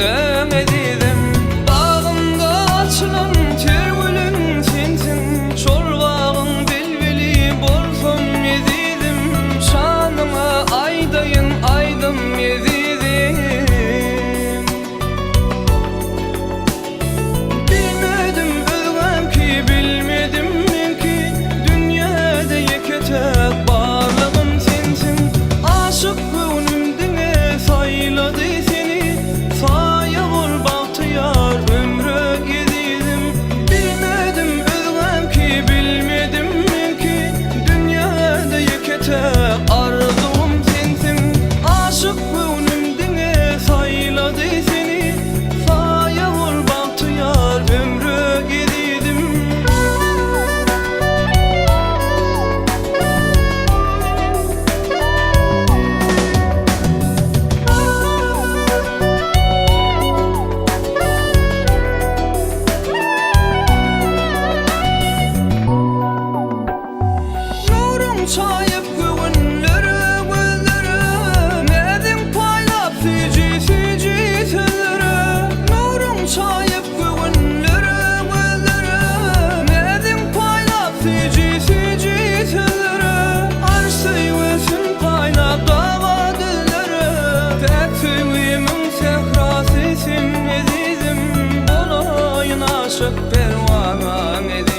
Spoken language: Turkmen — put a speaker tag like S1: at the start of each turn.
S1: gözleň ezizim. Bagymda açylan ter gülüm sensiň, Şol bagyň bilbili bolsam ezizim, Şanyňa aýdaýyn aýdym ezizim. Bilmedim özgämki, bilmedim meňki, Dünýäde ýeke-täk barlygym sensiň. Aşyk göwnüm diňe saýlady seni, Saýa bol bagtyýar ömre ezizim. Bilmedim özgämki, bilmedim meňki, Dünýäde ýeke-täk arzuwym sensiň. Aşyk göwnüm diňe saýlady seni, Saýa bol bagtyýar ömre ezizim. Nuruň çaýyp göwünlere, gözlere, Näziň paýlap süýji-süýji sözlere. Nuruň çaýyp göwünlere, gözlere, Näziň paýlap süýji-süýji sözlere. Arş söýgüsin paýlap daga düzlere, Päk söýgimiň sährasy sen ezizim. Bolaýyn aşyk perwanaň ezizim.